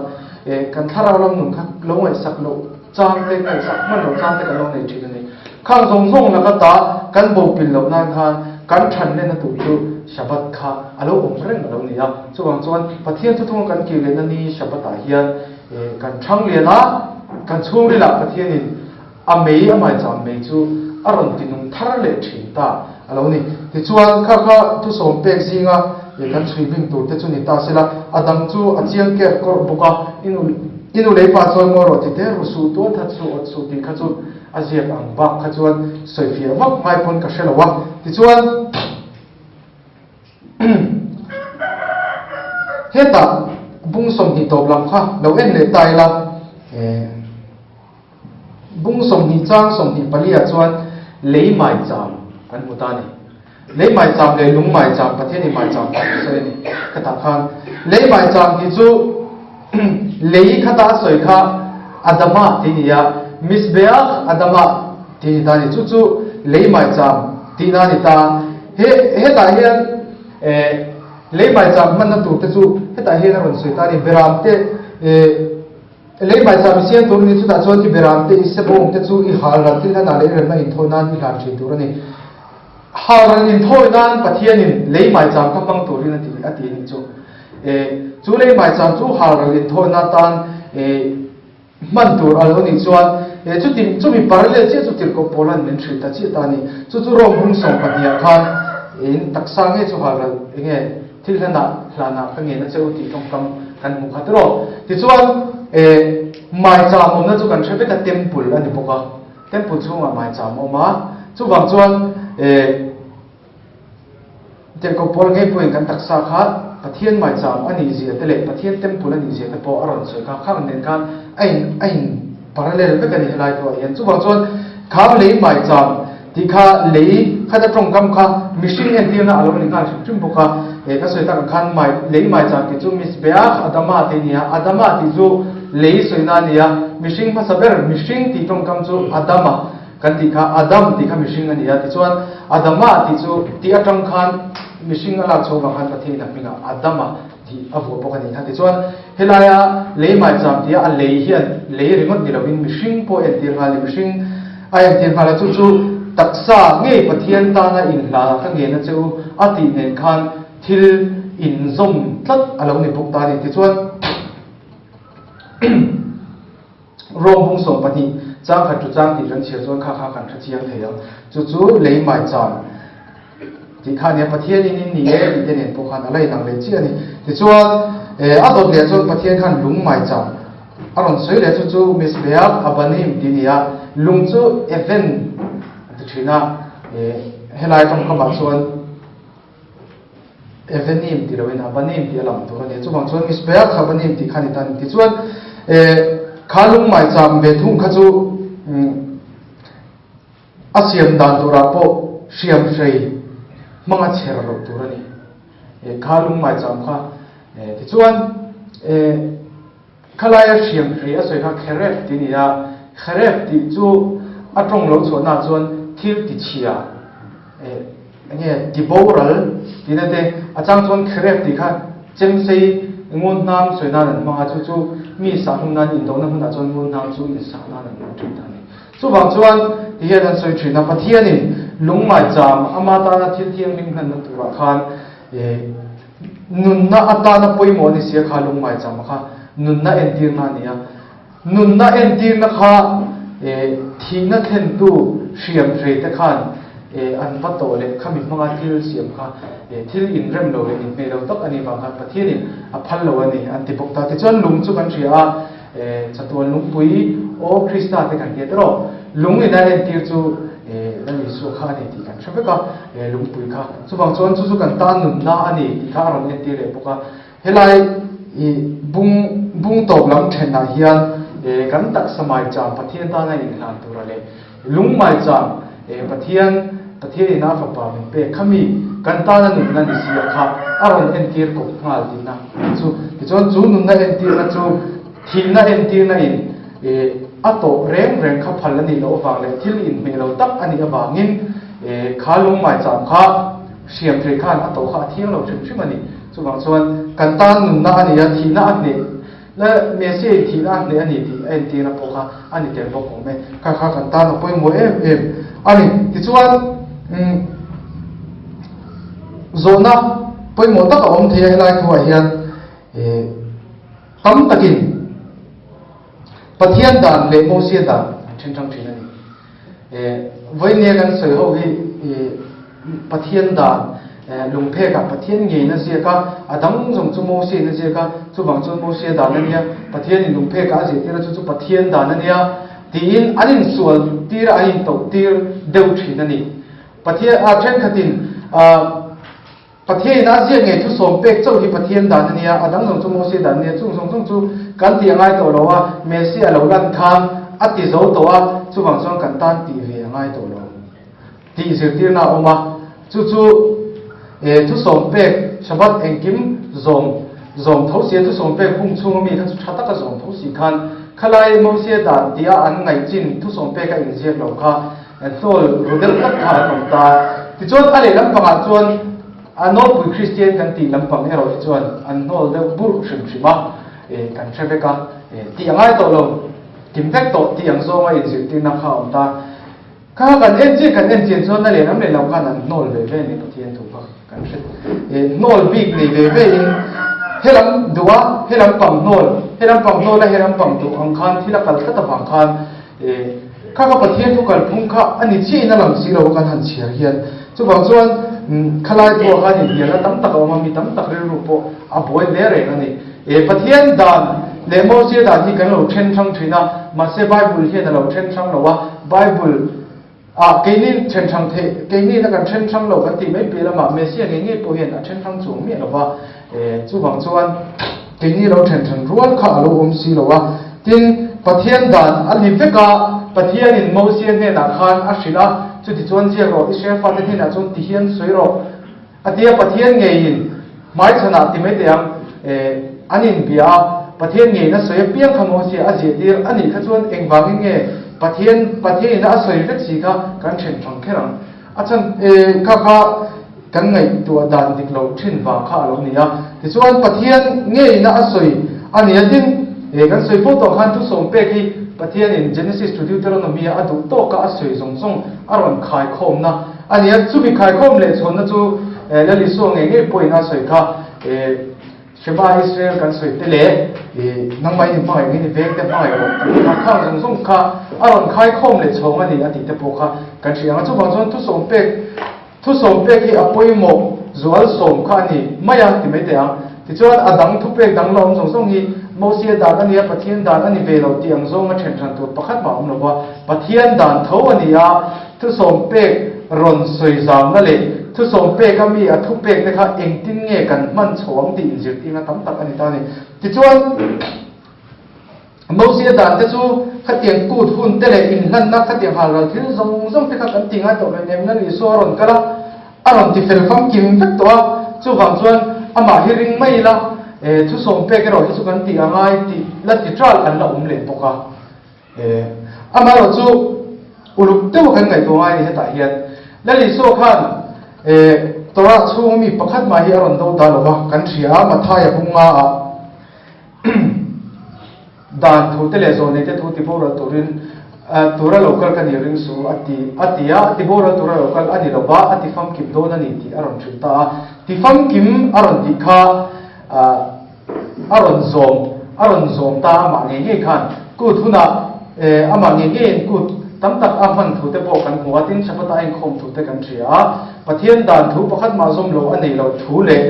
kan thlarau lam nun kha lo ngaihsak loh chang te, ngaihsak hman loh chang te kan lo nei thin a ni. Khang zawng zawng laka ta kan bo pil loh nan khan kan thanlenna tur chu Shabbat kha a lo awm reng a lo ni a. Chuvang chuan Pathian thuthunga kan kir lehna ni Shabbat ah hian kan thang lian a, kan chhungrilah Pathianin a mei a maicham mei chu a rawn tinung thar leh thin ta a lo ni. Tichuan kha kha thusawm pek zinga. Kan chhui bing tur te chu ni ta sela, a dang chu a chiang ker kawrh bawk a, i nu i nu lei pa chuan maw rawh ti te ru suh tual that suh awt suh tih kha chu a ziak ang bak kha chuan sawifiah vak ngai pawn ka hre lo a, tichuan hetah bung 20 tawp lam kha lo en leh ta ila eh. Bung 20 chang 24 ah chuan lei maicham kan hmu ta a ni. Lei maicham leh lung maicham, Pathianin maicham tih a sawi a ni. Khatah khan lei maicham tih chu lei khata a sawi kha Adama tih a ni a, Mizbeach Adama tih a ni ta a ni. Chu chu lei maicham tihna a ni ta. He hetah hian eh lei maicham hmanna tur te chu hetah hian a rawn sawi ta a ni. Beram te eh. Lei hmaicham i siam tur a ni, chutah chuan i beram te, i sebawng te chu i hal ral thil hlanah leh i remna inthawi nan i hlan thin tur a ni. Hal ral inthawi nan Pathianin lei hmaicham kha hmang turin a ti a ti a nih chu. E, chu lei hmaicham chu hal ral inthawina tan e, hman tur a lo nih chuan e, chuti chumi parallel chiah chu Tirhkoh Paula'n min hrilh ta chiah ta a ni. Chu chu Rome hung 12 ah khan in taksa nge chu hal ral enge Thil hlanah hlanah ka ngen a che u tih tawngkam kan hmu kha tiraw. Tichuan eh maicham awmna chu kan hre vek a, temple a ni bawk a, temple chhungah maicham a awm a, chuvang chuan eh Tirhkoh Paul ngei pawhin kan taksa kha Pathian maicham a nih zia te leh Pathian temple a nih zia te pawh a rawn sawi kha, khang nen khan a in a in parallel vek a ni helai thuah hian. Chuvang chuan khang lei maicham Tih kha lei khat a tawngkam kha mihring entirna a lo ni nghal hrim hrim bawk a. He ka sawi tak ang khan mai lei maicham tih chu Mizbeach Adama tih a ni a, Adama tih chu lei sawina a ni a, mihring hmasa ber mihring tih tawngkam chu Adama kan tih kha Adam tih kha mihring a ni a, tichuan Adama tih chu tih atang khan mihring a lak chhuah vang khan Pathian a hmingah Adama tih a vuah bawk a ni kha. Tichuan helaia lei maicham tia a lei hian lei ringawt ni lovin mihring pawh entir nghal a ni, mihring a entir nghal a, chu chu taksa ngei Pathian tana inhla ka ngen a che u a tih nen khan thil inzawm tlat a lo ni bawk ta a ni. Tichuan Rome bung 12 chang khat thu chang tih kan chhiar chuan kha kha kan hre chiang thei ang. Chu chu lei maicham tih kha nia Pathianin in ni e tih te nen pawh khan a la inang leh chiah a ni. Tichuan a dawt leh chuan Pathian khan lung maicham a rawn sawi leh chu chu Mizbeach Abanim tih a ni a, lung chu Even a ti thin a, helai tawngkamah chuan Evenim ti loin Abanim tih a lang tur a ni. Chuvang chuan Mizbeach Abanim tih kha a ni ta a ni. Tichuan kha lung maicham ve thung kha chu A siam dan turah pawh hriam hrei hmanga chher loh tur a ni. E, kha lungmaicham kha. E, tichuan, e, khalaia hriam hrei a sawi kha kheref tih a ni a. Kheref tih chu a tawng lo chhuahnaah chuan thil tichhia, e, enge tiboral tihna te, a chang chuan kheref tih kha chemsei ngun hnam sawi nan an hmang a, chu chu mi sahhlum nan indona hmunah chuan ngun hnam chu insah nan an hmang thin ta a ni. Chuvang chuan ti hian an sawi thin a, Pathianin lungmaicham ama tana thil thianghlim hlanna turah khan nunna atana pawimawh a ni sia kha lungmaicham kha nunna entirna a ni a. Nunna entirna kha thihna thlentu hriam hrei te khan an va tawh leh khami hmanga thil siam kha thil inrem lo leh inhmeh lo tak a nih vang khan Pathianin a phal lo a ni an ti bawk ta. Tichuan lung chu kan hria a. Chatuan lungpui aw Krista te kan hriat erawh lung in a entir chu Lal Isua kha a ni tih kan hre vek a, lungpui kha. Chuvang chuan chu chu kan tan nunna a ni tih kha a rawn entir leh bawk a. Helai bung bung tawp lam thenah hian kan taksa maicham Pathian tana inhlan tura leh lung maicham Pathian Pathian in a fapa min pek khami kan tana nunna ni sia kha a rawn entir kawp nghal tihna chu. Tichuan chu nunna entirna chu thihna entirna in a tawh reng reng kha phal a nih loh avang leh thil inhmeh lo tak a nih avangin kha lungmaicham kha hriam thei khan a tawh kha a thiang lo hrim hrim a ni. Chuvang chuan kan tan nunna a ni a, thihna a hneh La Messia in thihna a hneh a ni tih a entirna pawh kha a ni tel bawk awm e. Kha kha kan tan a pawimawh em em a ni. Tichuan, umm, zawhna pawimawh tak a awm thei a helai thuah hian eh tam takin Pathian dan leh Mosia dan an then hrang thin a ni. Eh, vawinia kan sawi ho hi eh Pathian dan. Lungphekah Pathian ngeiin a ziak a, a dang zawng chu Mosiain a ziak a, chuvang chuan Mosia dan a nia, Pathianin lungphekah a zirtir a, chu chu Pathian dan a nia tiin an insual tir a, an intoh tir deuh thin a ni. Pathian ah thenkhatin ah Pathianin a ziak ngei thusawm pek chauh hi Pathian dan a nia, a dang zawng chu Mosia dan a nia, chung zawng zawng chu kan tih a ngai tawh lo a, Messia a lo lan khan a ti zo tawh a, chuvang chuan kan tan tih ve a ngai tawh lo. Tih zirtirna a awm a, chu chu e thusawm pek Shabbat engkim zawm zawm tho si a, thusawm pek hung chhunga mi kha chu tha taka zawm tho si khan khalai Mosia dan tia an ngaihchin thusawm pek a inziak lo kha hnawl ru deuh tak kha an awm ta. Tichuan a leh lampangah chuan a nawlpui Kristian kan tih lampang erawh hi chuan an hnawl deuh burh hrim hrim a, e kan hre vek a, e tih a ngai tawh lo, kim vek tawh tih ang zawnga inzirtirna kha a awm ta. Kha kan en chiah kan en chian chuan a lehlam lehlam khan an hnawl ve ve ni Pathian thu kha kan hre eh hnawl bik nei ve ve in helam duh a helam pang hnawl helam pang hnawl a helam pang duh ang khan thil a kal tlat avang khan eh kha kha Pathian thu kalphung kha a ni chiah in a lang si lo kan han chhiar hian chuvang chuan khalai thu ah khan inhnialna tam tak a awm a mi tam tak rilru pawh a buai hle reng a ni. E Pathian dan leh Mosia dan hi kan lo then hrang thin a, mahse Bible hian a lo then hrang lo a, Bible ah keini then hrang theih, keini a kan then hrang lo kan tih mai piah lamah Messia ngei ngei pawh hian a then hrang chuang miah lo va, e chuvang chuan keini lo then hran rual kha a lo awm si lo a. Tin, Pathian dan a ni vek a, Pathianin Mosia hnenah khan a hrilh a, chutichuan ziak rawh, Israel fate hnenah chuan tihian sawi rawh, A tia Pathian ngeiin hmaichhanah ti mai teh ang, eh, an inbia a, Pathian ngeiin a sawi apiang kha Mosia a zirtir a nih kha chuan engvangin nge Pathian, Pathianin a sawi vek si kha kan then thang kher ang. A chhan, eh, kha kha kan ngaihtuah dan dik lo thin vang kha a lo ni a. Tichuan Pathian ngeiin a sawi a ni a, tin, eh, kan sawi fo tawh khan thusawm pek hi Pathianin Genesis to Deuteronomy a duh tawka a sawi zawng zawng a rawn khaikhawmna A ni a, chumi khaikhawm leh chhawnna chu Lal Isua ngei ngei pawhin a sawi kha, Shema Israel kan sawi te leh nangmah in hmangaih ngei ni veng te hmangaih rawh tih kha khang zawng zawng kha a rawn khaikhawm leh chhawng a ni a tih te pawh kha kan hria ang a. Chuvang chuan thusawm pek thusawm pek hi a pawimawh zual sawm kha a ni mai a ti mai teh ang. Tichuan a dang thupek dang la awm zawng zawng hi Mosia dan a ni a, Pathian dan a ni ve lo tih ang zawnga then hran tur pakhat mah a awm lo va, Pathian dan tho a ni a, Thusawm pek rawn sawi zamna leh thusawm peka mi a thupek te kha engtin nge kan hman chho ang tih inzirtirna tam tak a ni ta a ni. Tichuan, Mosia dan te chu khatiang kut hun te leh inhlanna khatiang halral thil zawng zawng te kha kan ti ngai tawh lo em Lal Isua a rawn kal a, a rawn ti fel famkim vek tawh a, chuvang chuan amah hi ring mai ila, thusawm pek erawh hi chu kan ti a ngai tih la ti ṭal an la awm leh bawk a. E, amaherawh chu uluk deuha kan ngaihtuah ngai a ni hetah hian. Lal Isua khan e, Torah chhunga mi pakhat mah hi a rawn do ta lo va, kan hria a, Mathaia bunga ah dan thu te leh zawhneite thu ti boral turin tura lo kal ka ni ring su a ti a ti a, a ti boral tura lo kal a ni lo va, a ti famkim dawn a ni tih a rawn hrilh ta a. Ti famkim a rawn tih kha A rawn zawm, a rawn zawm ta amah ngei ngei khan kut hunah eh amah ngei ngeiin kut tam tak a hman thu te pawh kan hmu a, tin Shabbat a inkhawm thu te kan hria a. Pathian dan thu pakhat mah zawm lo a nei loh thu leh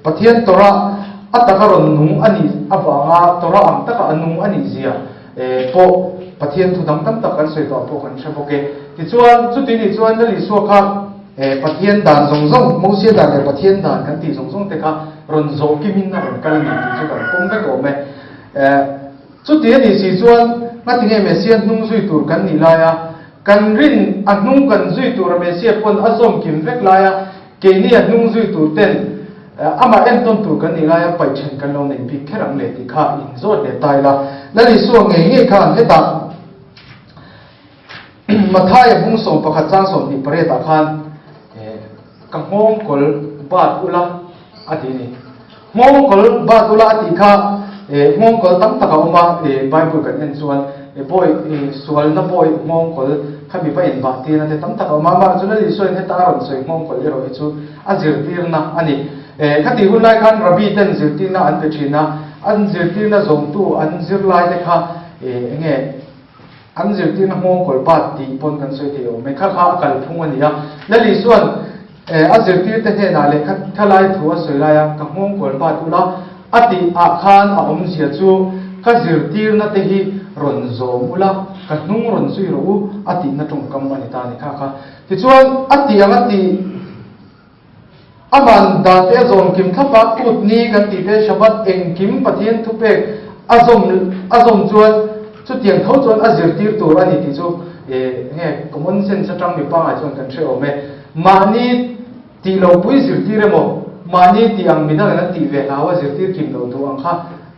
Pathian Torah a taka rawn nung a nih avanga Torah ang taka a nung a nih zia eh pawh Pathian thu dang tam tak kan sawi tawh pawh kan hre bawk e. Tichuan chuti nih chuan Lal Isua kha eh Pathian dan zawng zawng, Mosia dan leh Pathian dan kan tih zawng zawng te kha Rawn zawh kimin a rawn kal a ni tih chu kan pawm vek awm e. Eh, chuti a nih si chuan ngatinge Messia hnung zui tur kan nih laia kan rin a hnung kan zui tura Messia pawn a zawm kim vek laia keini a hnung zui tur ten amah entawn tur kan nih laia paih then kan lo nei bik kher ang le tih kha inzawt leh ta ila. Lal Isua ngei ngei khan hetah Mathaia bung 11 chang 28 ah khan ka nghawngkawl bat ula a ti a ni. Nghawngkawl bat ula a tih kha nghawngkawl tam tak a awm a, Bible kan en chuan bawi sualna bawi nghawngkawl kha mi va inbah tirna te tam tak a awm a, amaherawhchu Lal Isuain heta a rawn sawi nghawngkawl erawh hi chu a zirtirna a ni. Khatih hun lai khan Rabbi ten zirtirna an pe thin a, an zirtirna zawmtu an zirlai te kha enge An zirtirna nghawngkawl bat tih pawn kan sawi thei awm e. Kha kha a kalphung a ni a. Lali chuan A zirtirte hnenah lehkha thalai thu a sawi lai a, ka nghawng kual bat ula a tih ah khan a awmzia chu ka zirtirna te hi rawn zawm ula, ka hnung rawn zui rawh u a tihna tawngkam a ni ta a ni kha kha. Tichuan a tih ang a tih Aman dan te a zawm kim thlap a, kut ni kan tih te Shabbat engkim Pathian thupek a zawm a zawm chuan chutiang tho chuan a zirtir tur a ni tih chu enge common sense atang mi pangngai chuan kan hre awm e. Mahni tih lo pui zirtir emaw, mahni tih ang midangin an tih ve hlau a zirtir kim lo duh ang kha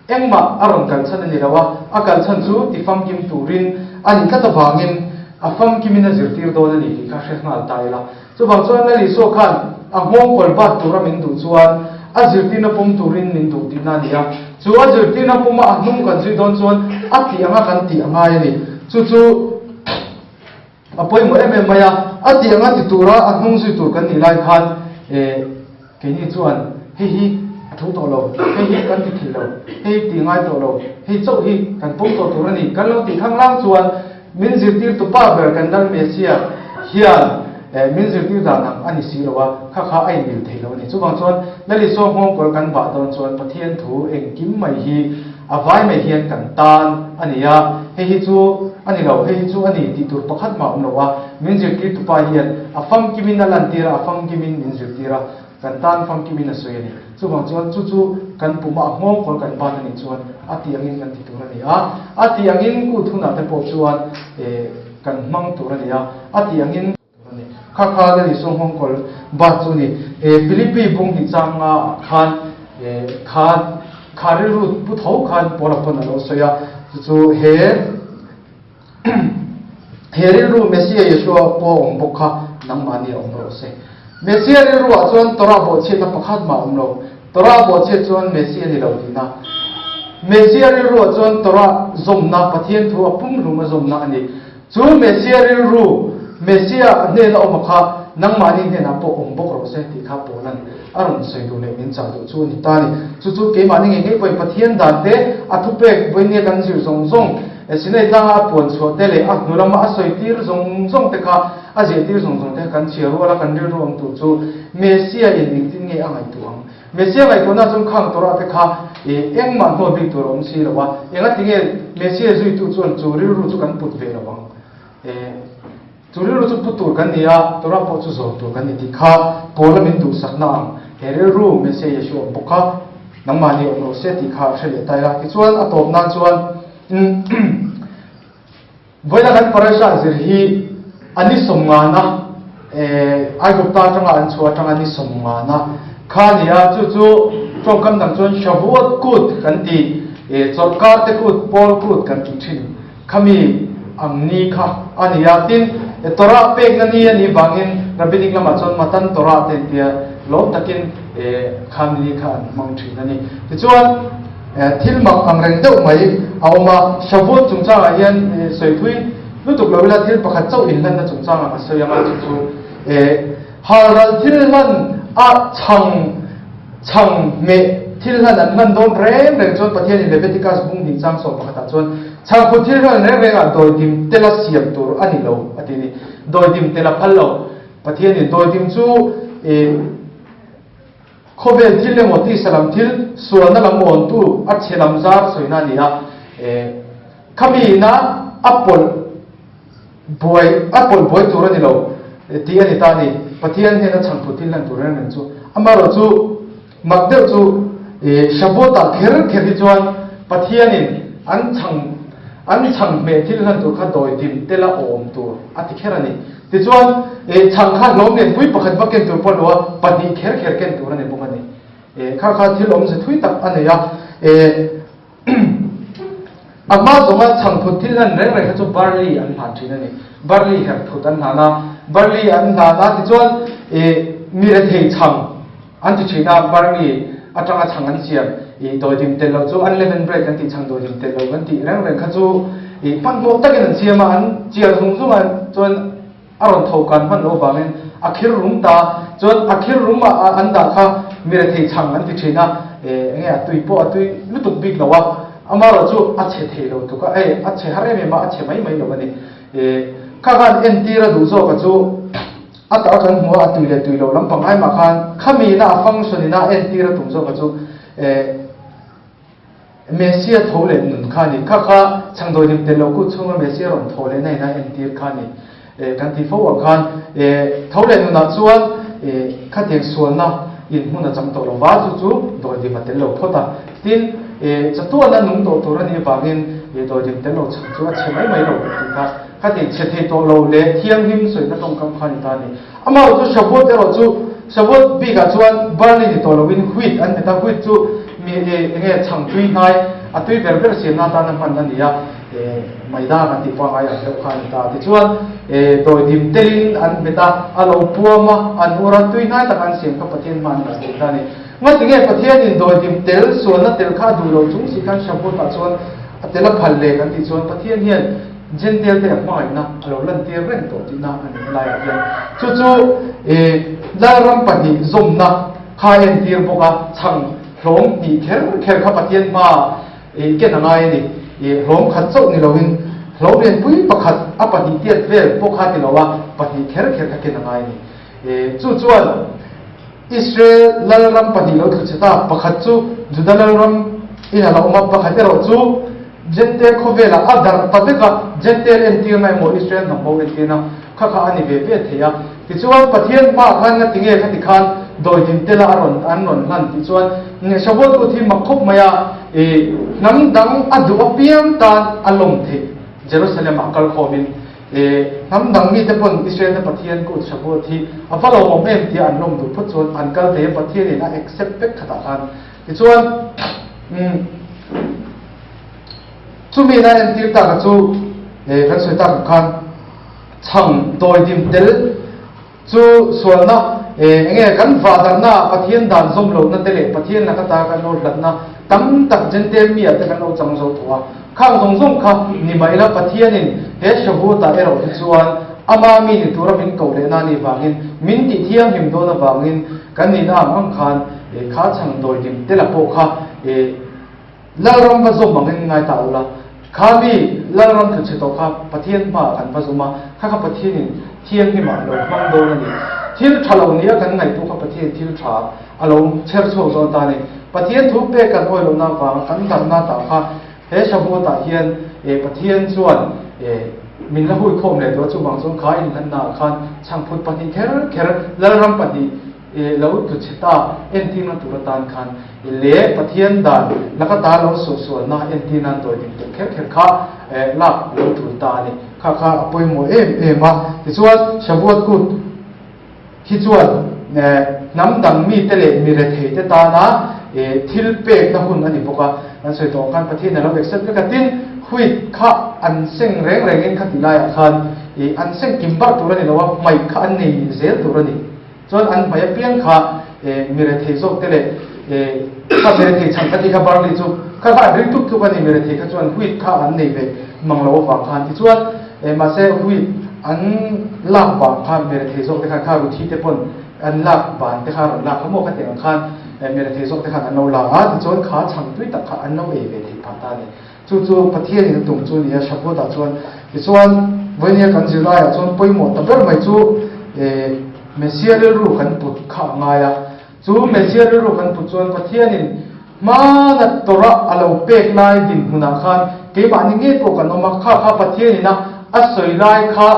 engmah a rawn kal chhan a ni lo a, a kal chhan chu ti famkim turin a nih tlat avangin a famkimin a zirtir dawn a ni tih kha hre nghal ta ila. Chuvang chuan Lal Isua khan a nghawng kawl bat tura min duh chuan a zirtirna pawm turin min duh tihna a ni a. Chu a zirtirna pawma a hnung kan zui dawn chuan a tih anga kan tih a ngai a ni. Chu chu a pawimawh em em mai a. A tih anga ti tura a hnung zui tur kan nih lai khan keini chuan hei hi a thu tawh lo, hei hi kan ti thei lo, hei hi ti ngai tawh lo, hei chauh hi kan pawm tawh tur a ni kan lo tih khanglang chuan Min zirtirtu pa ber kan Lal Messiah hian min zirtir dan ang a ni si lo a, kha kha a inmil thei lo a ni. Chuvang chuan Lal Isua nghawngkawl kan bah dawn chuan Pathian thu engkim mai hi a vai mai hian kan tan a ni a, hei hi chu a ni lo, hei hi chu a ni tih tur pakhat mah a awm lo a, min zirtirtu pa hian a famkimin a lantir a, a famkimin min zirtir a. Kan tan famkimin a sawi a ni. Chuvang chuan chu chu kan puma a nghawng kawl kan ban a nih chuan a tih angin kan ti tur a ni a. A tih angin kut hunah te pawh chuan kan hmang tur a ni a. A tih angin. Tur a ni. Kha kha Lal Isua nghawng kawl bat chu a ni. Philippi bung hnih changa ah khan kha kha rilru pu tho khan Paula pawn a lo sawi a. Chu chu he. He rilru Messiah Yeshua pawh a awm bawk kha nangmahni a awm rawh se. Messiah rilruah chuan Torah bawhchhiatna pakhat mah a awm lo. Torah bawhchhiat chuan Messiah ni lo tihna. Messiah rilruah chuan Torah zawmna, Pathian thu a pumhlum a zawmna a ni. Chu Messiah rilru, Messiah hnena awm a kha nangmahni hnenah pawh awm bawk rawh se tih kha Paula'n a rawn sawi duh leh min chah duh chu a ni ta a ni. Chu chu keimahni ngei ngei pawhin Pathian dan te, a thupek vawinia kan zir zawng zawng, Sinai tlanga a puan chhuah te leh a hnu lama a sawi tir zawng zawng te kha, a ziah tir zawng zawng te kha kan chhiar rual a, kan rilru awm tur chu Messiah in engtin nge a ngaihtuah ang? Messiah ngaihtuahna chuan khang Torah te kha engmah hnual bik tur a awm si lo a, engati nge Messiah zuitu chuan chu rilru chu kan put ve lo ang? Chu rilru chu pu tur kan ni a, Torah pawh chu zawm tur kan ni tih kha Paula min duhsakna ang he rilru Messiah Yeshua awm bawk kha nangmahni awm rawh se tih kha hre leh ta ila. Tichuan a tawp nan chuan vawiina kan parasha zir hi a ni sawmngana Aigupta atanga an chhuah atanga ni sawmngana kha a ni a, chu chu tawngkam dang chuan Shavuot kut kan ti, chawlhkar te kut, Paul kut kan ti thin. Khami ang ni kha a ni a, tin, Torah pekna ni a nih vangin Rabbinic lamah chuan Matan Torah te intia lawm takin khami ni kha an hmang thin a ni. Tichuan, thil mak ang reng deuh mai a awm a, Shavuot chungchangah hian sawi thui lutuk lo ila thil pakhat chauh inhlanna chungchangah ka sawi ang a, chu chu halral thil hlan a chhang Chhang meh thil hlan an hman dawn reng reng chuan Pathianin Leviticus bung hnih chang sawm pakhatah chuan chhangphut thil hlan reng rengah dawidim tela siam tur a ni lo a ti a ni. Dawidim tel a phal lo. Pathianin dawidim chu ih khawvel thil emaw tisa lam thil sualna lam awntu a chhe lam zar sawina a ni a. Khami ina a pawlh Buai, a pawlh buai tur a ni lo tih a ni ta a ni. Pathian hnena chhangphut thil hlan tur reng reng chu. Amaherawhchu, mak deuh chu Shavuot-ah kher kher hi chuan Pathianin an chhang an chhang hmeh thil hlan tur kha dawidim tela awm tur a ti kher a ni. Tichuan, chhang kha hlawm lianpui pakhat va ken tur pawh a lo a, pahnih kher kher ken tur a ni bawk a ni. Kha kha thil awmze thui tak a nei a. A hma zawnga chhangphut thil hlan reng reng kha chu barley an hlan thin a ni. Barley herhphut an hlan a, barley an hlan a tichuan ih mi rethei chhang an ti thin a, barley atanga chhang an siam ih dawidim tel lo chu unleavened bread kan tih chhang dawidim tel lo kan tih reng reng kha chu ih hmanhmawh takin an siam a, an chiar zung zung a chuan A rawn tho kan hman loh avangin a khir rum ta chuan a khir rum a an dah kha mi rethei chhang an ti thin a, enge a tui pawh a tui lutuk bik lo a, amaherawh chu a chhe thei lo tuk a, hei a chhe har em em a, a chhe mai mai lo a ni. Kha khan entir a duh zawk a chu. A tak a kan hmu a, a tui leh tui loh lampang ai mah khan khami ina a function ina a entir a tum zawk kha chu eh Messia tho leh nun kha a ni. Kha kha chhangdawidim tel lo kut chhunga Messia rawn tho lehna ina entir kha a ni. Eh kan ti fo ang khan eh tho leh nunah chuan eh khatiang sualna in hmun a chang tawh lo va, chu chu dawidim a tel lo phawt a. Tin, eh chatuana nung tawh tur a nih avangin eh dawidim tel lo chhang chu a chhe mai mai lo tih kha khatiang chhe thei tawh lo leh thianghlim sawina tawngkam kha a ni ta a ni. Amah chu Shavuot erawh chu Shavuot bikah chuan barley ni tawh loin wheat an hmet a, wheat chu mi eng nge chhang tui hnai a tui ber ber siamna atana hman a ni a, maida kan tih pangngai ang deuh kha a ni ta. Tichuan dawidim telin an hmet a, a lo puam a, an ur a, tui hnai taka an siam kha Pathian hma an dah thei ta a ni. Ngatinge Pathianin dawidim tel sualna tel kha a duh lo chung si khan Shavuot-ah chuan a tel a phal le kan tih chuan Pathian hian Jentail te a hmangaihna a lo lantir reng tawh tihna a ni helaiah hian. Chu chu Lalram pahnih zawmna kha a entir bawk a, chhang hlawm hnih kher kher kha Pathian hma ken a ngai a ni. Hlawm khat chauh ni loin hlawm lianpui pakhat a pahnih tiat vel pawh kha ti lo a, pahnih kher kher kha ken a ngai a ni. Chu chuan Israel Lalram pahnih lo thlu che ta, pakhat chu Juda Lalram in a lo awm a, pakhat erawh chu Jentail khawvelah a darh ta vek a, Jentail entirna emaw Israel hnam ho entirna kha kha a ni ve ve thei a. Tichuan Pathian hmaah khan nga tinge khati khan dawidin tela a rawn an rawn hlan tih chuan Shavuot kut hi mak khawp mai a, i hnam dang a duh apiang tan a lawm theih Jerusalem ah kal khawmin E, hnam dang mite pawn Israel-te Pathian kut Shavuot hi a va lawmawm em tia an lawm duh phawt chuan an kal thei a, Pathianin a accept vek khatah khan. Tichuan, umm, chumi in a entir tak a chu, e, kan sawi tak ang khan chhang dawidim tel chu sualna, e, enge kan vahdarhna ah Pathian dan zawm lohna te leh Pathian laka ta kan lo hlatna tam tak Jentail mi ah te kan lo chang zo tawh a. Khang zawng zawng kha ni mah ila Pathianin he Shavuot-ah erawh hi chuan ama mi ni tura min koh lehna anih vangin, min tih thianghlim dawn avangin kan nihna ang ang khan kha chhang dawidim te la pawh kha Lalram va zawm angin ngai ta ula, kha mi Lalram tlu chhe tawh kha Pathian hmaah kan va zawm a, kha kha Pathianin thianghlimah a lo hmang dawn a ni. Thil tha lo nia kan ngaihtuah kha Pathianin thil tha a lo chher chhuak zawn ta a ni. Pathian thu pek kan awih lohna avanga kan darhna tah kha he Shavuot-ah hian Pathian chuan min la hui khawm leh tawh a, chuvang chuan kha inhlannaah khan chhangphut pahnih kher kher Lalram pahnih lo tlu chhe ta entirna tur atan khan leh Pathian dan laka ta lo suahsualna entir nan dawi ding tel kher kher kha lak lo tul ta a ni. Kha kha a pawimawh em em a. Tichuan Shavuot kut hi chuan hnam dang mite leh mi retheite tana thil pekna hun a ni bawk a. Kan sawi tawh ang khan Pathian a lo accept vek a, tin wheat kha an seng reng rengin khati laiah khan an seng kim barh tur a ni lo a, hmaih kha an nei zel tur a ni. Chuan an hmai apiang kha mi rethei zawk te leh kha mi rethei chhan kha ti kha barley chu kha kha an ring tuk tuk a ni, mi rethei kha chuan wheat kha an nei ve mang lo avang khan tichuan mahse wheat an lak vang khan mi rethei zawk te khan kha ruthi te pawn an lak van te kha rawn lak kha maw kha tiang ang khan mi rethei zawk te khan an lo la a tichuan kha chhang tui tak kha an lo ei ve thei phah ta a ni. Chu chu Pathianin a tum chu a ni a, Shavuot-ah chuan. Tichuan, vawinia kan zirlaiah chuan pawimawh ta ber mai chu Messia rilru kan put kha a ngai a. Chu Messia rilru kan put chuan Pathianin hmana Torah a lo pek lai dinhmunah khan keimahni ngei pawh kan awm a, kha kha Pathianin a a sawi lai kha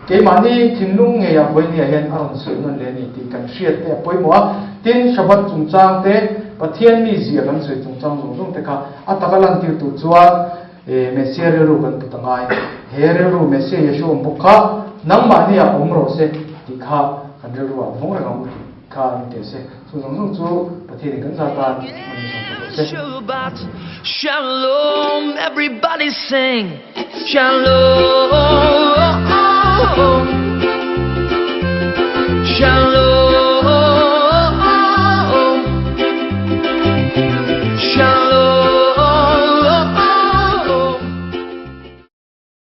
keimahni thinlung ngeiah vawinia hian a rawn sawi nawn leh a ni tih kan hriat te a pawimawh a. Tin, Shabbat chungchang te, Pathian mizia kan sawi chungchang zawng zawng te kha A taka lantir tur chuan Messia rilru kan put a ngai. He rilru Messia Yeshua awm bawk kha nangmahni ah awm rawh se tih kha kan rilru ah vawng reng ang u tih kha ni teh se. Chu zawng zawng chu Pathianin kan zat tan a ni zawng ta rawh se. Shabbat Shalom everybody sing Shalom.